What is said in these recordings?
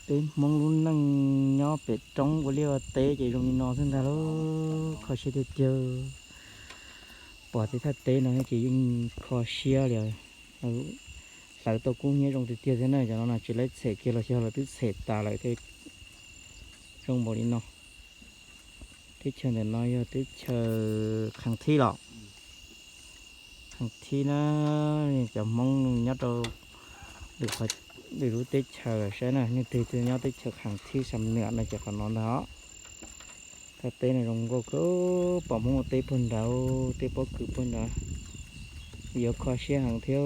Peb Hmoob lub neej nyob pem roob ua liaj ua teb ces zoo li no xwb ntag lauj, kho siab tiag tiag. Pom tej thaj teb no ces yeej kho siab li. Hlawv tau kub hnyiab zoo tiag tiag thiab na, cov no no tsis laib txhem kiag los xyov los twb txhem tas lawm thiaj zoo npaum li no. Teb chaws ntawm no yog teb chaws Khang Thib los? Khang Thib na, cov Hmoob nyob rau lwm lub teb chaws saib na, nej twg nyob teb chaws Khang Thib Xam Nwam no ces qhov no ntag os. Thaj teb no zoo nkauj kawg, pom Hmoob ua teb puag nrad, tej pob kws puag nrad, yuav kho siab heev thiab.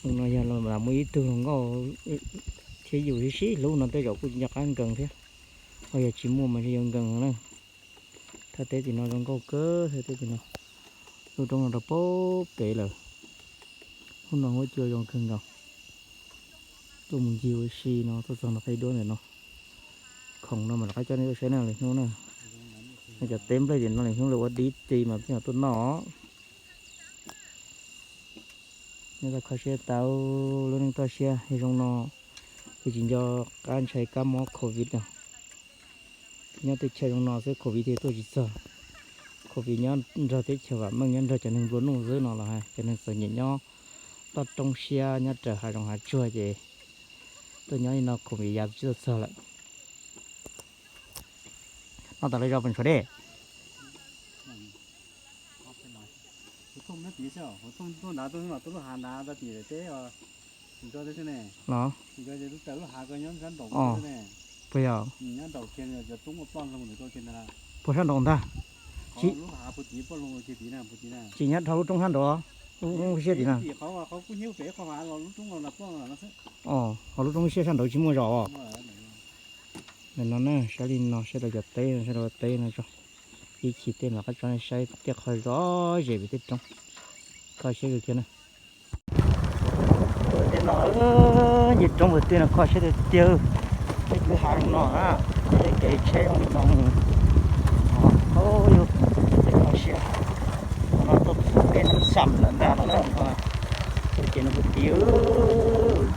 Hnub no yog muaj ib tug hluas nkauj thiab yus sib sib hlub no tej zaum kuj nco qab nkees thiab, ho yog tsis muaj mas ntshe yuav nkees na. Thaj teb tim no zoo nkauj kawg, thaj teb tim no. Lub roob no rau pem lawm. Hnub no huab cua zoo kawg nkaus. Tuaj mus ncig ua si no tuaj txog nram qab duab ntawm no. Khoom no mas rov qab coj nej tuaj saib na, lwm hnub na. Cov teb nplej tim no lwm hnub lawv ua dib ti mas peb mam tuaj noj. Nej tau kho siab tau, lub neej toj siab zoo no, ces tsis nco qab ntshai kab mob covid no. Nyob teb chaws zoo no xwb covid thiaj tuaj tsis txog. Covid nyob nrog teb chaws vam meej, nyob nrog cov neeg nplua nuj xwb no los hais, cov neeg txom nyem nyob toj roob siab nyob raws hav zoov hav tsuag ces tuaj nyob li no covid ya tsis tuaj txog lawm. Noj tas lawv zos pes tshuav dej. Los, puas yog? Puas sab nraud ntag. Tsis nyob dhau lub roob sab nraud, lub siab tim na. Ho lub roob siab sab nraud tsis muaj zos. Ntawm no na, saib li no, saib rau cov teb, saib rau teb no tso. Ib chim tej mam rov qab tso nej saib tej qhov zov zem pem tej roob. Kho siab kawg kiag na. Tej no, ncig roob puag tim no kho siab tiag tiag. Tej kwj ha zoo no na, tej kev tsheb zoo li no mus. Yus, tej kho siab. No tuaj pem peb Nab Xam lawm ntag no na. Ces no puag tim,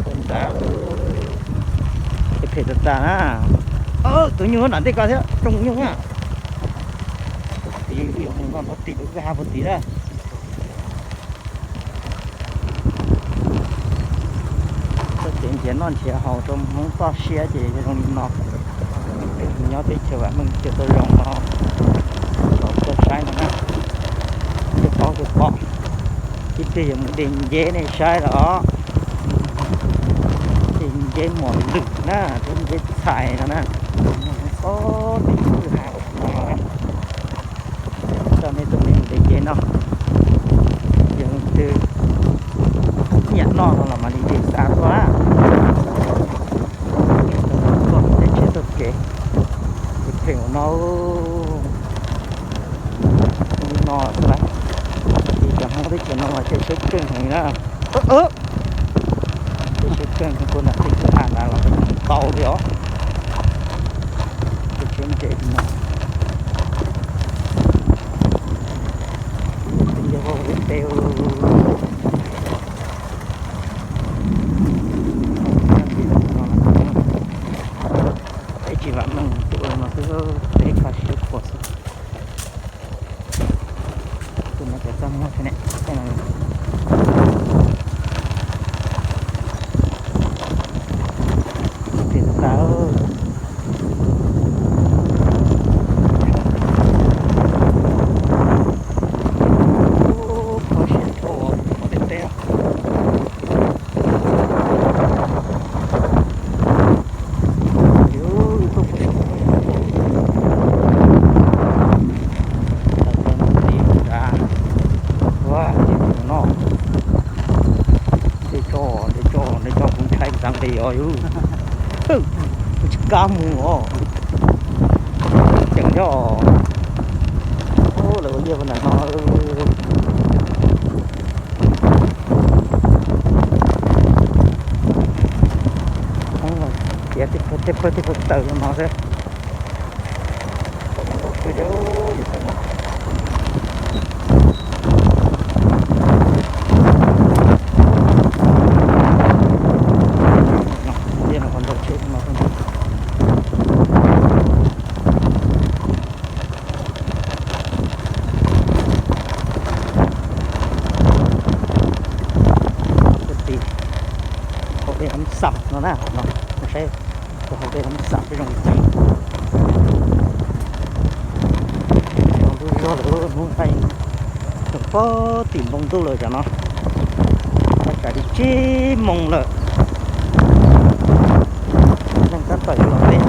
puag nrad. Ces phem tas tas na. Tus nyuj nram ntej ko thiab, rooj nyuj na. Puag tim, puag tim, kwj ha puag tim na. Txoj kev nrhiav noj nrhiav haus rau Hmoob toj siab ces zoo li no. Peb tus nyob teb chaws vam meej ces tau zoo no. Los tuaj saib no na. Tej paub tej pom. Ib pliag yuav mus de nceb nej saib los. Tej nceb mos lwm na, tej nceb txhais no na. Txhob tej kwj ha no na. Coj nej tuaj mus de nceb noj. Yog leej twg nyiam noj no los mam li de xa tuaj na. Tuaj teb tsheb tuaj kev, ces phem ua no. Li no xwb lawm. Ces cov Hmoob teb chaws no mas caij tsheb keej heev li na. Caij tsheb keej puag nram tej kwj ha ntawd los tau li os. Caij tsheb ntse li no. Peb teb, peb teb. Peb tsis vam meej tus ua no xwb, peb kho siab khuav xwb. Tus no cov txaj muag ne. Phem tas tas. Kho siab dhau, kho tiag tiag. Ua, no, de tso, de tso, de tso kuv ntshai xav nqis os yus. Kuv tsis kam mus os. Ceev thiab os. Lawv ua liaj puag nram no. Hmoob tiav tej pawg tej pawg taws no xwb. Dej Nab Xam no na, no, saib, hauv dej Nab Xam peb zoo li cas. Npoo ntuj zog lawm, hnub qaij tseem pob tim npoo ntuj lawm tam no. Tab tsam li tsib moos lawm, neeg tab tom yuav los teb.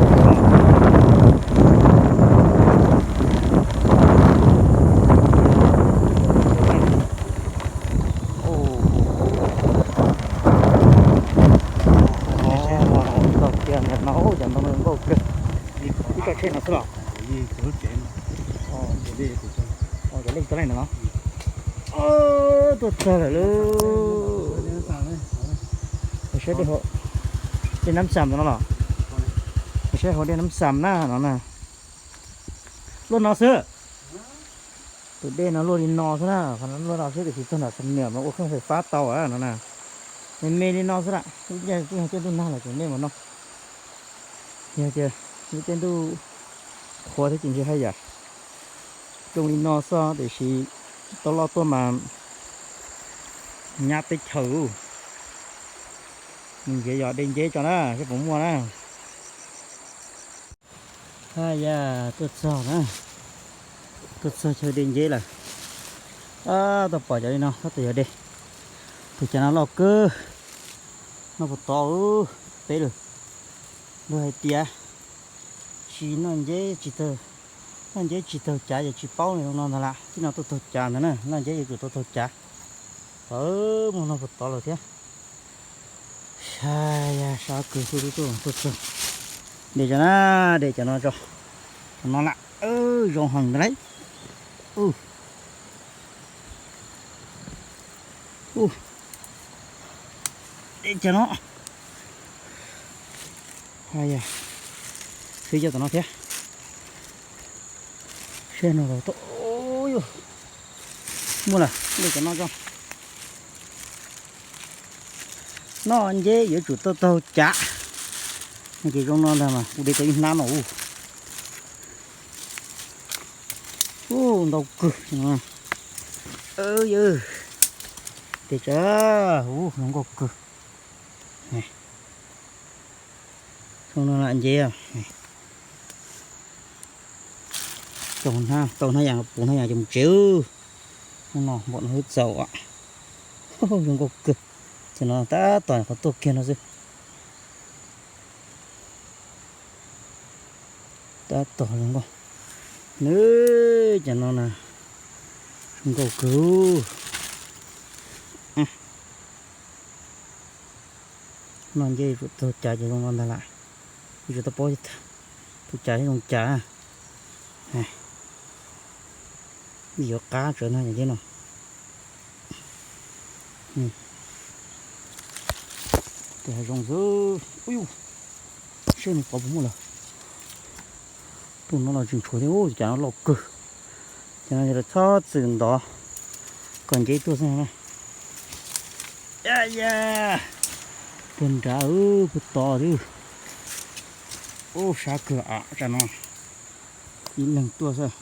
Tau tias ntawm no cov ntoo zoo nkauj kawg. Ib tsob tsheb no xwb los? Cov lej tau leej no los? Tuaj txog lawm lauj. Saib dej Nab Xam no los? Saib hauv dej Nab Xam na no na. Luaj no xwb. Tus dej no luaj li no xwb na, qhov no luaj no xwb, tiam sis txog nram Xam Nuam mas ua kheej fais fab tau no na. Me me li no xwb na, ib yam kuj yog tej ntuj nag los tseem me mas no. Yog tias lub caij ntuj qhuav thiab ces ntshe haj yam zoo li no xwb, tiam sis tau loj tuaj mas nyab teb chaws. Mus ntsia yos dej nceb tso na, seb puas muaj na. Haj yam tuaj txog na, tuaj txog chaw dej nceb lawm. Tau pom cov li no tab tom yog dej. Tus cav no loj kawg, noj puas tod peb lawm. Luag hais tias tsis noj nceb tsis taug, noj nceb tsis taug cav ces tsis paub li no ntag lam. Txij no tuaj taug cav ntag na, noj nceb yuav tsum tau taug cav. Tod muaj noj puas tod lawm thiab. Sab, sab kawg, tuaj txog dej tso na, dej cov no tso. Cov no lam zoo heev ntag lauj. Dej cov no. Haj yam, xwb cov tom no thiab. Sab no los tau, muaj lawm, dej cov no tso. Noj nceb yuav tsum tau taug cav. Ces zoo no ntag mas kuv de tau ib hnab no ub. Ub, ntau kawg. Yawg, tes tsa, ub, zoo nkauj kawg. Zoo no lam nceb. Tau hnab yas, puv hnab yas ces mus tsev. Hnub no npaum no twb txaus. Zoo nkauj kawg. Ces no tab tom qhov tuaj kiag no xwb. Tab tom zoo nkauj. Nws cov no na, zoo nkauj kawg. Noj nceb yuav tsum taug cav ces zoo no ntag lam. Yuav tsum tau paub taug cav thiab zoo cav. Yuav qab tsawv na cov nceb no. Tes hav zoov xwb. Seb nws pov puas muaj lawm. Tus no los tseem tshuav thiab, ua cas no loj kawg. Ces no yog lawv txhob txwm ntov kom nceb tuaj xwb na. Ya ya, puag nrad puag tod xwb. Ub, sab kawg am tsam no ib leeg tuaj xwb.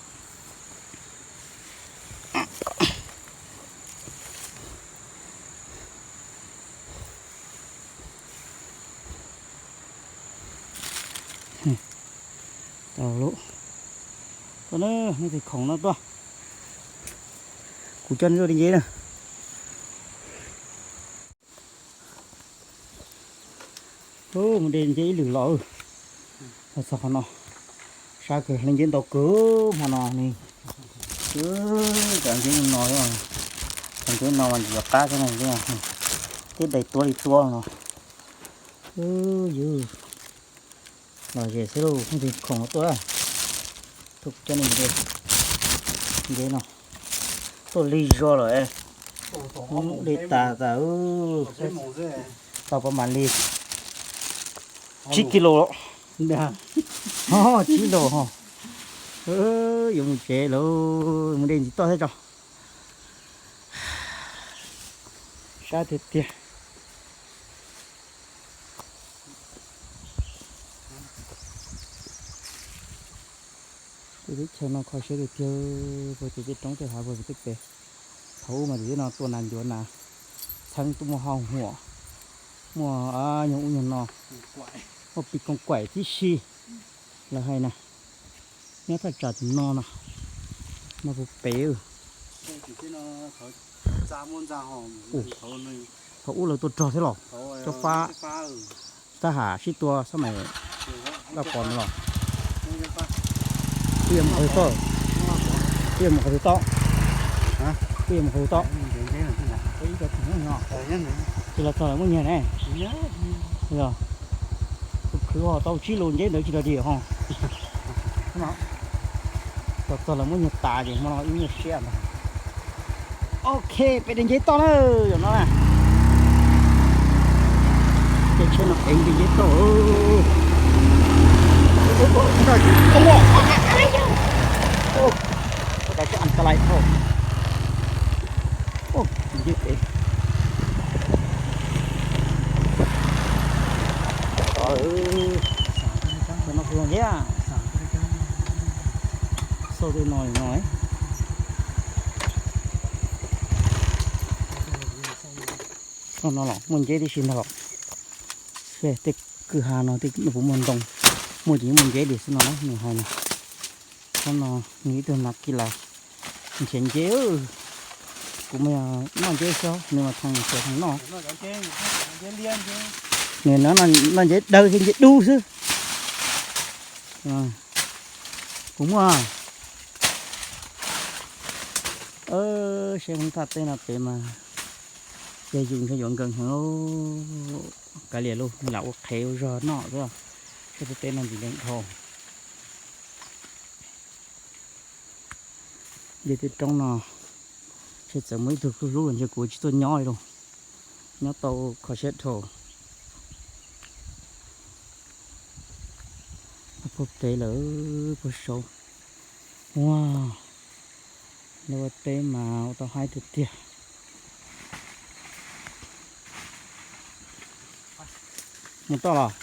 Tau lawm. Tuaj na, nej tus khoom no tuaj. Kuv coj nej tuaj de nceb na. Mus de nceb ib lwm los. Los txog qhov no, sab kawg, leej nceb ntau kawg hmo no ne. Cov nceb no, cov nceb no mas ntxim qab xwb na, tej dais tuab li tuab no. Yus los zem xwb lauj, phooj ywg, khoom no tuaj, tuaj coj nej mus de nceb no. Tuaj lig zog lawm, de tas tas, tau pab mam li tsib kis lus, tsib lus. Yuav mus tsev lawm, mus de ntxiv toj thiab tso. Sab tiag tiag. Tej teb chaws no kho siab tiag tiag, puag tim tej roob tej hav puag tim tej pem. Thaum ub mas tim tej no tua nas ncuav nas, txheeb tuaj muaj hau huam, Muaj nyuag ub nyuag no, muaj pis koos kaim tib si lawv hais na. Nyob thaj tsam tus no no, no puv pem. Thaum ub lawv tua rog thiab los, cov fab, tab ham sib tua xab mais laj pom no los. Twb yuav mus qhov twg tau, twb yuav mus qhov twg tau. Ib co tug nyob no, tsis los txog lawv muaj nyiag ne. Yog, tus khwv ho tau tsib lus nceb ntawd tsis rog dim ho. Los txog lawv muaj nyiag tas ces hmo no ib nyuag siab ntag. Ok, peb de nceb toj na, zaum no na. Tej tsheb no ev de nceb toj. Ua cas tsheb an ta lais dhau. Nceb ev. Cov no kuv nceb a. Xauj tej no no. Tsob no los muaj nceb tib si ntag los. Tej kwj ha no tej puas muaj ntoo, muaj ces yeej muaj nceb li xwb no na, nws hais no. Tsob no nws ib tug nas kis las nrhiav nceb. Kuv mas yog noj nceb xwb, nws mas thee nrhiav thee noj. Nws no noj nceb dawb thiab nceb dub xwb. Kuv muaj. Saib hoob thaj teb no pem mas yog yus ntshe yuav nkees heev. Kav liam lauj, lam ua qhev ua zog noj xwb. Saib tej teb no ntxim nkees dhau. Nce tej roob no, ntshe txawm muaj ib tug kuj hlub ntshe kuv tsis tuaj nyob li lauj. Nyob tau kho siab dhau. Puag pem lawm, puag saud. Ua, lawv ua teb mas ua tau haib tiag tiag. Mus toj los?